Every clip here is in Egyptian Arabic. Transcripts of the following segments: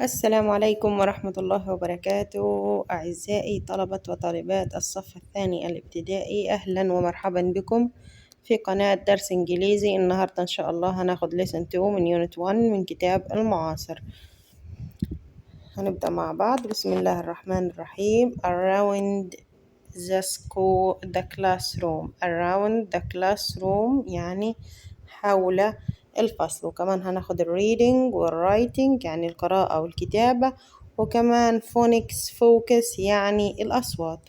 السلام عليكم ورحمة الله وبركاته، أعزائي طلبة وطالبات الصف الثاني الابتدائي، أهلا ومرحبا بكم في قناة درس إنجليزي. النهاردة إن شاء الله هناخد lesson 2 من unit 1 من كتاب المعاصر. هنبدأ مع بعض. بسم الله الرحمن الرحيم. Around the school the classroom. Around the classroom يعني حول الفصل. وكمان هناخد ال reading وال writing يعني القراءة والكتابة، وكمان phonics focus يعني الأصوات.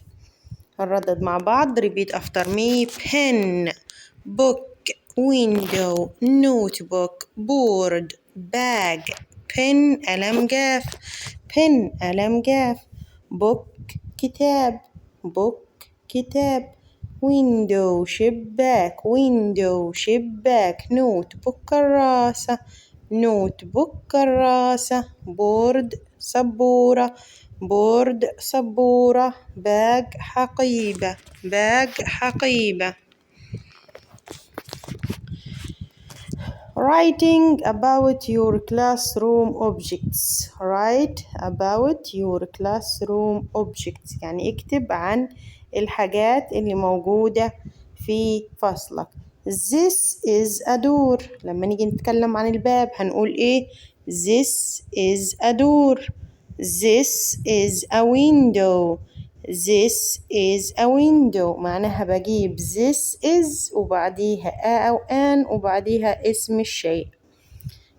هنردد مع بعض. Repeat after me. Pen, book, window, notebook, board, bag. Pen قلم جاف، pen قلم جاف، book كتاب، book كتاب، window شباك، window شباك، notebook كراسة، notebook كراسة، board سبورة، board سبورة، bag حقيبة، bag حقيبة. Writing about your classroom objects. Write about your classroom objects يعني اكتب عن الحاجات اللي موجودة في فصلك. This is a door. لما نيجي نتكلم عن الباب هنقول ايه؟ This is a door. This is a window. This is a window معناها بجيب this is وبعديها a أو an وبعديها اسم الشيء.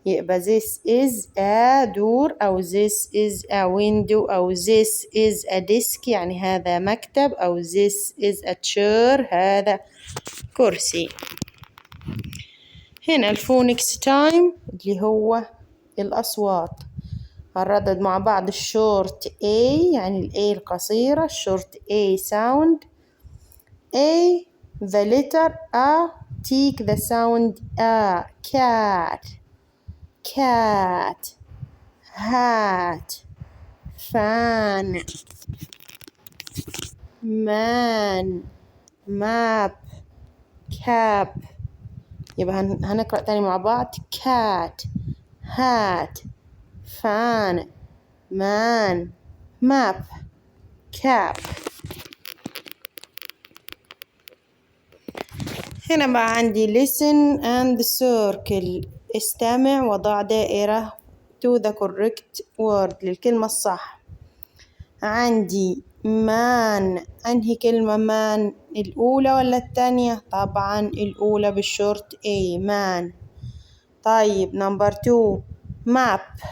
يبقى this is a door أو this is a window أو this is a desk يعني هذا مكتب، أو this is a chair هذا كرسي. هنا ال phonics time اللي هو الأصوات. هنردد مع بعض ال short A يعني ال A القصيرة، ال short A sound. A the letter A take the sound A. Cat, cat, hat, fan, man, map, cap. يبقى هنقرأ تاني مع بعض. Cat, hat, fan, man, map, cap. هنا بقى عندي listen and circle، استمع وضع دائرة to the correct word للكلمة الصح. عندي man، أنهي كلمة man؟ الأولى ولا التانية؟ طبعا الأولى بال short A، man. طيب number 2 map،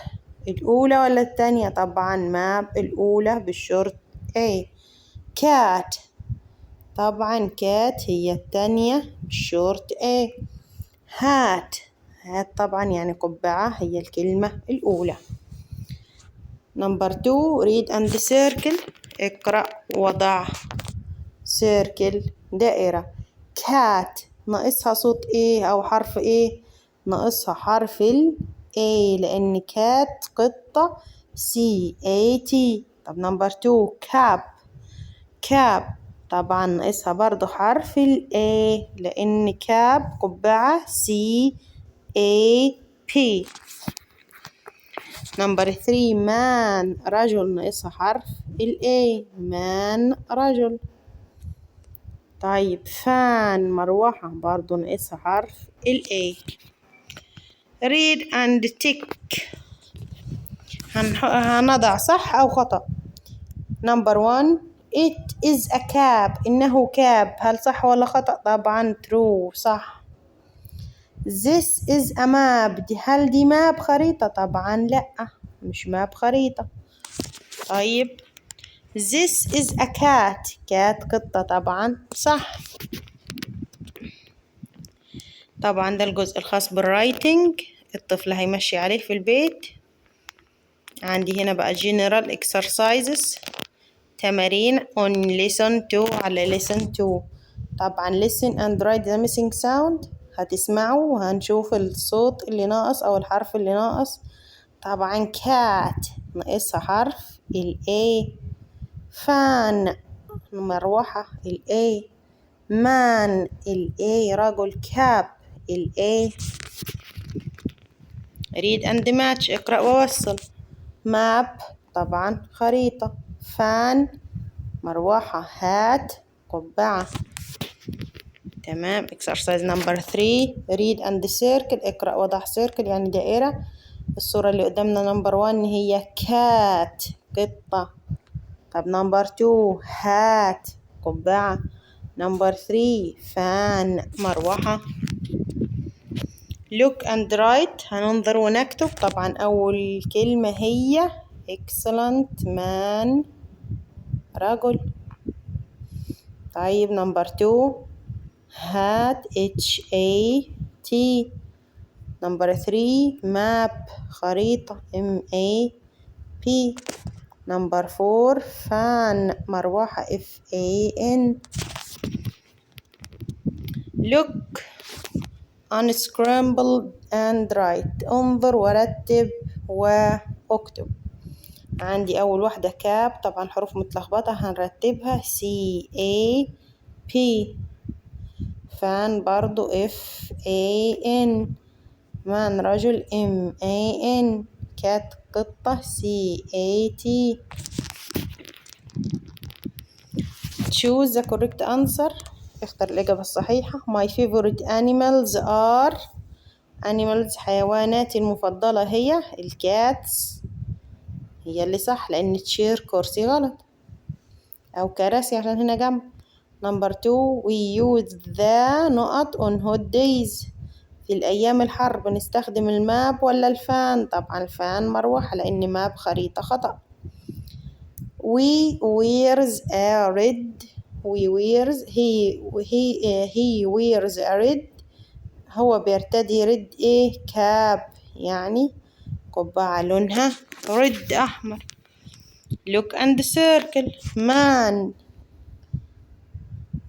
الأولى ولا التانية؟ طبعا map الأولى بال short A. cat، طبعا cat هي التانية بال short A. hat، hat طبعا يعني قبعة، هي الكلمة الأولى. number 2 read and circle، اقرأ وضع circle دائرة. cat ناقصها صوت ايه أو حرف ايه؟ ناقصها حرف ال A لأن cat قطة C A T. طب number 2 cap، cap طبعا ناقصها برضو حرف ال A لأن cap قبعة C A P. number 3 man رجل، ناقصها حرف ال A، man رجل. طيب fan مروحة برضو ناقصها حرف ال A. read and tick، هنضع صح أو خطأ. number 1 it is a cap، إنه cap، هل صح ولا خطأ؟ طبعا true صح. This is a map، هل دي map خريطة؟ طبعا لأ، مش map خريطة. طيب this is a cat، cat قطة طبعا صح. طبعا ده الجزء الخاص بال writing، الطفل هيمشي عليه في البيت. عندي هنا بقى general exercises، تمارين on lesson 2 على lesson 2. طبعا listen and write the missing sound، هتسمعوا وهنشوف الصوت اللي ناقص أو الحرف اللي ناقص. طبعا cat ناقصها حرف ال A، fan مروحة ال A، man ال A رجل، cap ال A. read and match، اقرأ ووصل. map طبعا خريطة، fan مروحة، hat قبعة. تمام. exercise number 3 read and circle، اقرأ وضع circle يعني دائرة. الصورة اللي قدامنا number 1 هي cat قطة. طب number 2 hat قبعة، number 3 fan مروحة. look and write هننظر ونكتب. طبعا أول كلمة هي excellent man رجل. طيب number 2 hat H A T. number 3 map خريطة M A P. number 4 fan مروحة F A N. look unscramble and write، انظر ورتب واكتب. عندي أول واحدة cap، طبعا حروف متلخبطة هنرتبها C A P. fan برضو F A N. man رجل M A N. cat قطة C A T. choose the correct answer، اختر الإجابة الصحيحة. my favorite animals are، animals حيواناتي المفضلة هي ال cats، هي اللي صح لأن chair كرسي غلط أو كراسي عشان هنا جنب. number 2 we use the نقط on hot days، في الأيام الحر بنستخدم ال map ولا ال fan؟ طبعا ال fan مروحة لأن map خريطة خطأ. we wears a red، we wears he he he wears a red، هو بيرتدي red ايه cap يعني قبعة لونها red أحمر. look and circle man،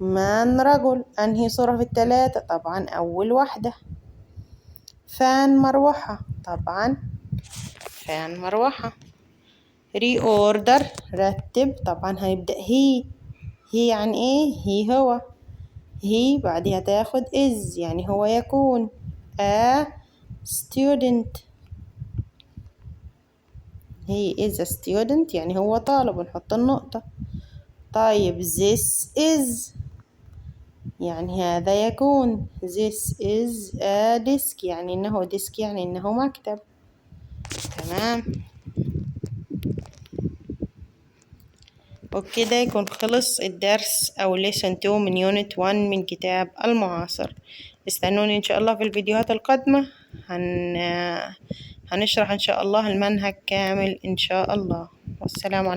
man رجل، أنهي صورة في التلاتة؟ طبعا أول واحدة. fan مروحة، طبعا fan مروحة. reorder رتب، طبعا هيبدأ he، he يعني ايه؟ he هو، he بعدها تاخد is يعني هو يكون a student، he is a student يعني هو طالب ونحط النقطة. طيب this is يعني هذا يكون، this is a desk يعني إنه desk يعني إنه مكتب. تمام. وبكده يكون خلص الدرس أو lesson 2 من unit 1 من كتاب المعاصر. استنوني إن شاء الله في الفيديوهات القادمة، هنشرح إن شاء الله المنهج كامل إن شاء الله. والسلام عليكم.